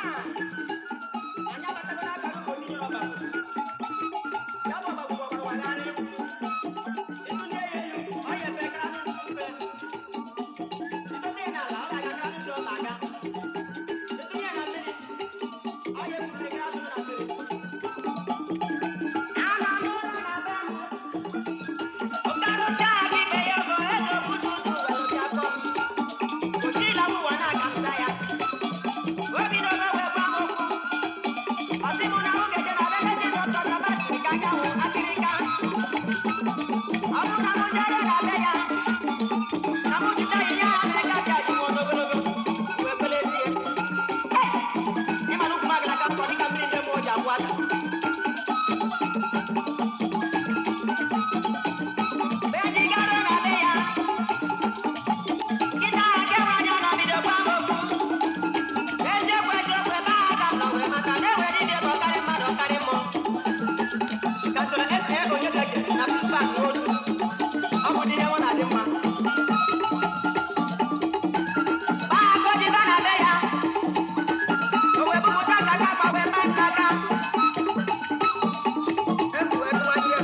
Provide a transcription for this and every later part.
Anyị abatago n'aka akụkọ onye nyere ọbara. Ya bụ ọbara bụ ọbara wagharị. Ịtụnye ya elu, ọ ya efekara mfe. Ịtụnye ya n'ala, ọ ga-agakara n'ụzọ ọ na-aga. Ịtụnye ya na mmiri, ọ ya efufekara azụ na mmiri. Ana m ụra na be m. Ụkarụcha adịbe ya bụ eze obutu ụzọ were bịa kpọọ m. Ochila m ụwa na-aga m za ya. O bidogo wee gwa m okwu. Ọ sị m na mụ ga-eje na be ndị dọkịta Sebastian ka anyanwụ akịrịka. Ọ bụrụ na mụ jere na be ya, na mụ jide ya ya akịrịka ji adị m ogologo, wee kwelezie. Hey! Ịma na ukwu m agara aka nkọ dịka mmiri ndị mmụọ ji agwụ aka. Mgbe ji garuo na be ya, nkịta ahụ nke nwe anya nọ bido gwa m okwu. Eziokwu eziokwu, ebe ahụ ka m nọ wee mata na enwere dibịa bụ ọkarị mmadụ ọkarị mmụọ. Ka soro S.A. Onyedeke na Pittsburgh n'otu. Ọ bụ dibịa nwa na-adị mma. Gbaa aka odibo na be ya. O wee bupụta nkata akpa wee maa m n'aka. Efu wee tụwazie.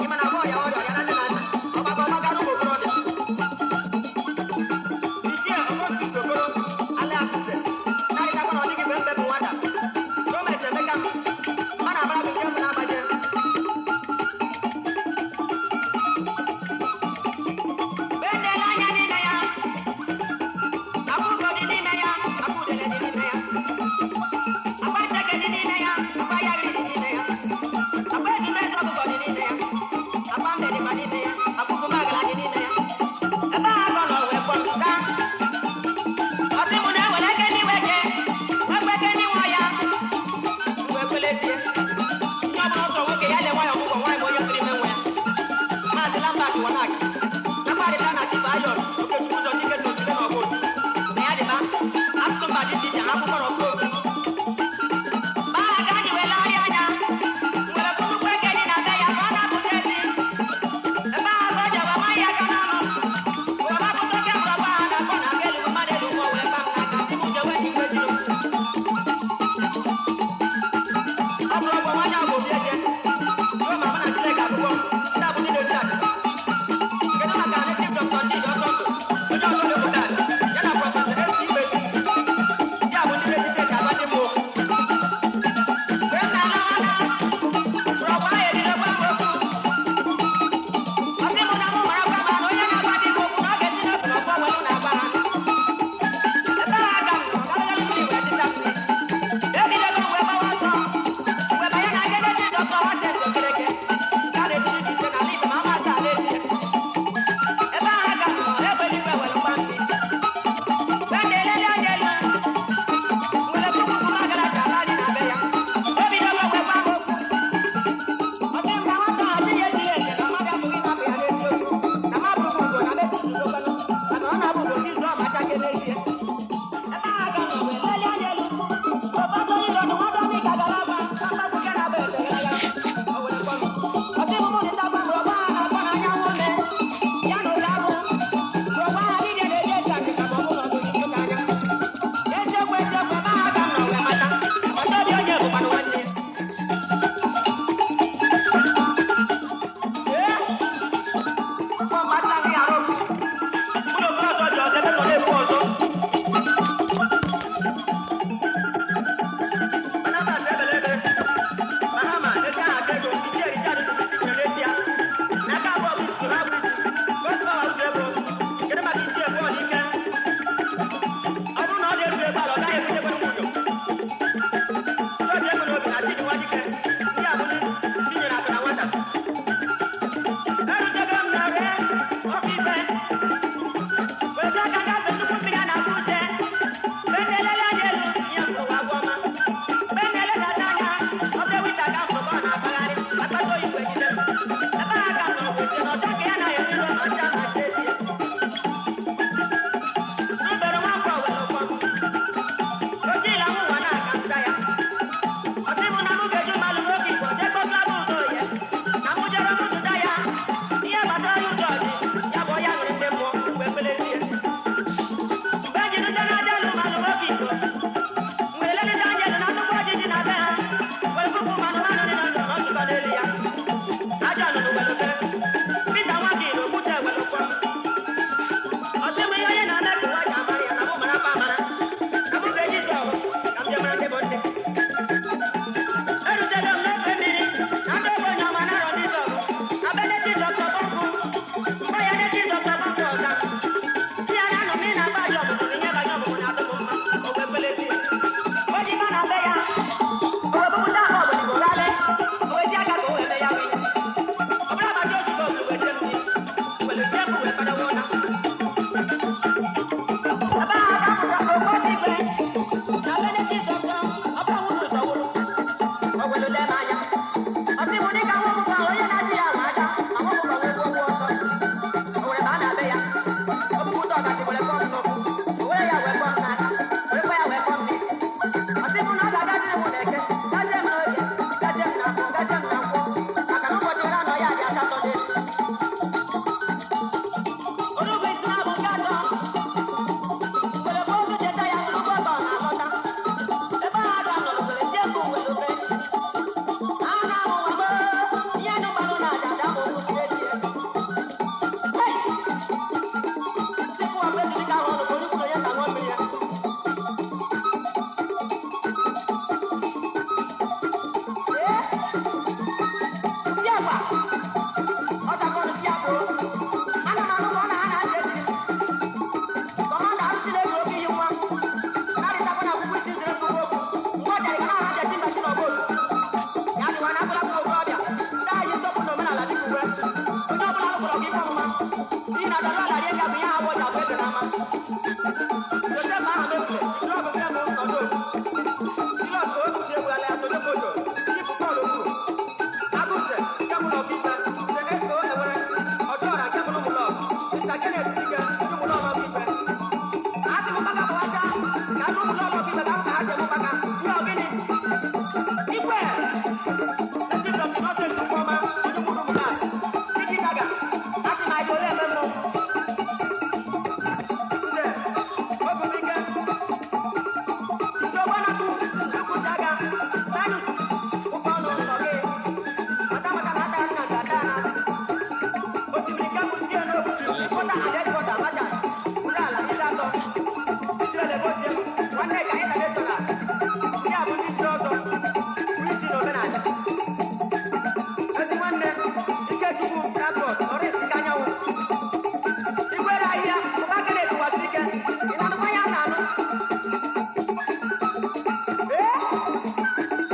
Ị ma na agba ọrịa ọrịa ya na nne na nna. Ọgbakọ ọgbakọ ụmụ okorobịa. Ichie Augustus Okoro, alias Uche, na-arịtakwa na ọ dịghị mgbe mbe bụ nwata. Gọọmenti Emeka m, ọ na-agbara gị nke mbụ na-agbaje. Mgbe e leele anya n'ime ya, akwa ugo dị n'ime ya, akwa udele dị n'ime ya, akwa ncheke dị n'ime ya, akwa yari dị n'ime ya, akwa ezumezu ọkụkọ dị n'ime ya, akwa mbe dịkwa n'ime ya, akwa ugomagala dị n'ime ya. Ebe ahụ ka ọ nọ wee kpọọ m gaa. Ọ sị mụ na enwere eke n'iwe je, nwekwa eke n'inwe ya. M wee kwelezie. Ihe ọbụla ọ sọrọ nwoke ya lee nwayọ ọmụgwọ nwaanyị ma onye tụrụ ime nwa ya. Maazị Lambert Wanaka, nakwarịta na Chief Ayọn, Okechukwu ụzọ dike na Osibe na Ọgụgụ. Na ya dịba, asụsụ mba dị iche iche, akwụkwọ na ọgụ okwu. Gbaa aka anyị wee legharịa anya, nwere nnukwu eke dị na be ya ka ọ na-apụta ezi. Ebe ahụ ka o ji wee maa ya aka n'ọnụ. Wee mapụta oke mgbọrọgwụ ahụ na-akpọ na aka elu mmadụ elu mmụọ wee kpaa m n'aka, sị m jewe n'igwe juru m. Ọ bụrụ ọgwụ nwaanyị ahụ bụ obi eje. Ruo ma mụ na Chineke agụgọ, ndị abụ ndị na-eti akụ. Kedu maka Native Dr. Chidi Ọsọndụ, onye ọzọ na-ekwute ala, ya na Prọfesọ S. Ibezi, ndị a bụ ndị na-etiti eji agba ndị mmụọ okwu. Mgbe m na-ala ala, mgbọrọgwụ ahụ ebido gwa m okwu. Ọ sị mụ na mụ mara gwa ma na onye na-agwa ndị mmụọ okwu na ọ ga-esi n'obi na ọgbọ welu na-agwa ha. Ebe ahụ aka m nọ, galụgalụ mmiri wee tịta m n'isi. Ebidogo m wee gbawa ọsọ, wee banye na nkeji Dr. Hyacinth Okereke, nke a na-etiri dị ise n'ala Igbo ma ama asaa na-eti. Ebe ahụ aka m nọ, egbe eluigwe were gba mpi. Mgbe m na-eleli anya elu, nwere puku kwuru agara ka ala dị na be ya. O bidogo wee gwa m okwu. Ọ sị m na nwata a adịghị ejiri eze na mmadụ apụghị ịnapụ ya n'eziokwu. Na m abụghị ugo na m etuzugokwanụ, maka na ọ na-abụ ugo chizuo ma chake n'ezie. Ebe ahụ aka m nọ wee lelie anya elu. Ụfọdụ ndị ọdụ nwadọ ndị ka gara agba, ka mgbapụ nke na-agba eze gara aga. O were kpọọ m. Ọ sị m mụ dịtakwa mgbọrọgwụ ahụ na-akpọ na anyanwụ ome. Ya na ụlọ agụ. Mgbọrọgwụ ahụ niile na-eji esi akịka ma ọ bụ na ọ bụ ojiji ụka anya. Eziokwu eziokwu, ebe ahụ aka m nọ wee mata. Agbata obi onye bụkwanụ nwanne ya. Ee, mụ mmadụ anaghị arụ ofu. Mụ na okoro ọzọ ji ọzọ ebe m nọ na-ekwu ọzọ. were kpọọ m n'ụkwụ, o were ya wee kpọọ m n'aka, werekwa ya wee kpọọ m n'isi. Ọ sị m na ọ ga-agaziri m n'eke, gazie m n'oge, gazie m n'afọ, gazie m na nkwọ, maka na ụbọchị ire anọ ya dị asatọ dị. Orugbo isi na-abụ nke atọ, mgbere bụ oge cheta ya n'ugbo ọtọ na-alọta. Ebe ahụ aga nọrọ were tie mkpu were obe. A na-amụ nwa m, ihe nụ gbalụ na aja ada ma okwu tie tie. Hey! Tupu ọ bụ ezumike ahụ ọnụ, ka onye kwuru onye ka ṅụọ mmiri ya. Ee, ndị agwa, ọ dakọrọ ndị agwa o. Ana m anụ ka ọ na ha na-aja ejiri. Kọmanda arụsị na-eji oke iyi nwa. Na-arịtakwa na akwụkwọ isi zere mkpụrụ okwu. Mgbe ọ bịara, ha na-aja chi mba chi na ọgba otu. Ya dịwa na akpụrụ akpụrụ okorobịa. Ndị agha yi nsọpụ na omenala dịka uwe. Onye ọbụla lụkwara ọgụ ife ọmụma. N'ihi na dọrọ ala rie nga bụ ihe ha bụ ji abụ eze n'ama. Josef aha mefule, drọgụ nke mbụ nọdụ otu. Jilọs Oguchi egwurala ya Tojo Kojo, Chifu Pọl Okwuru. Agụnze nke mbụ n'Ọkaikpe, Nze S.O. Ewere, Ọjọra nke mbụ n'Ụmụlọg, Mr. Kenneth Dike, onye Ụmụlọg Ọkaikpe. Asị m mgbaka gbawata, ka ndị Ụmụlọg Ọkaikpe ga-ahụ ka ha ji eme mgbaka. Ihe ọ gịnị? Igwe! Ezi Dr. Nọọsụ Chukwuma, onye ukwu n'Ụmụlọg. Dike Daga, asị m anyị ole eme mmọnwụ. Nze, Ogumike, Igwere ahịhịa, ụba Kenneth Wasike, ị na-anụkwa ihe a na-anụ? Ee!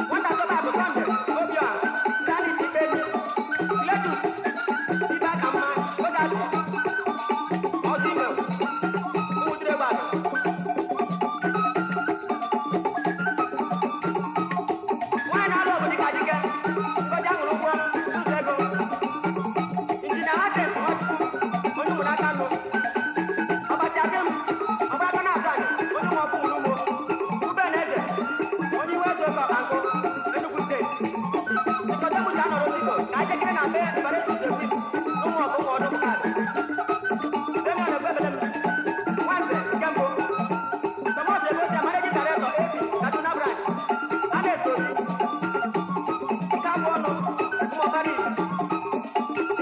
Nwata chọba akụ Sọnde, Obiọha, Stanley Chikpeji, Cletus, Ibe aka mma, Odachi, Ọzọ Ime, Ụmụdịrị Egbe Akụ. Nwaanyị na-alụ ọgụ dịka dike, Ngozi aṅụrụ ụgwọ, ụzọ ego. Injinia Martin Nwachukwu, onye ụmụ n'aka nụ. Ọbasi Adem, ọgbakọ na-azụ anyị, onye ụmụ ọkụ nwụrụ ugbo. Ruben Eze, onye iwe eze oke ọkankụ, Enugu Steeti. Nikodemus anọrọ Ozigbo ka anyị jekere na be Barretus Obi, n'ụmụ ọkụ ụmụ ọdụm kaadị. Damian Ekwebelem, Nwanze nke mbụ. Thomas Egosia, Managing Director, AP, Kaduna Branch. Ernest Obi, nke abụọ nụ, ụmụ ọkara Igbo,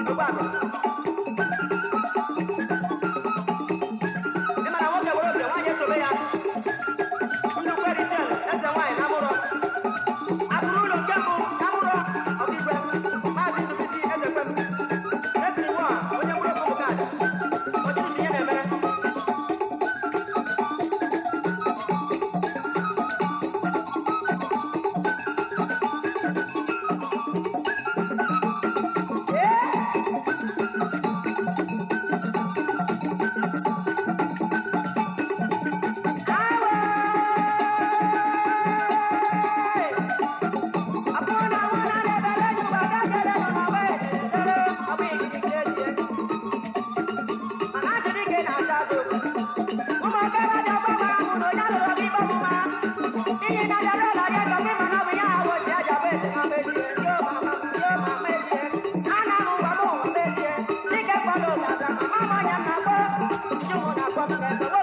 Ogbuagụ. Ị ma na nwoke were obi nwaanyị esobe ya. Nnukwu Erichel, eze nwaanyị na Amụrọ. Akụrụ ụlọ nke mbụ na Amụrọ Ọkaikpe, Maazị Ndubuisi Ezekwem. Leslie Nwoha, onye mkpụrụ okwu Bukadi. Ọdịnihu ihe na-emere. Ee! Awe! Thank you.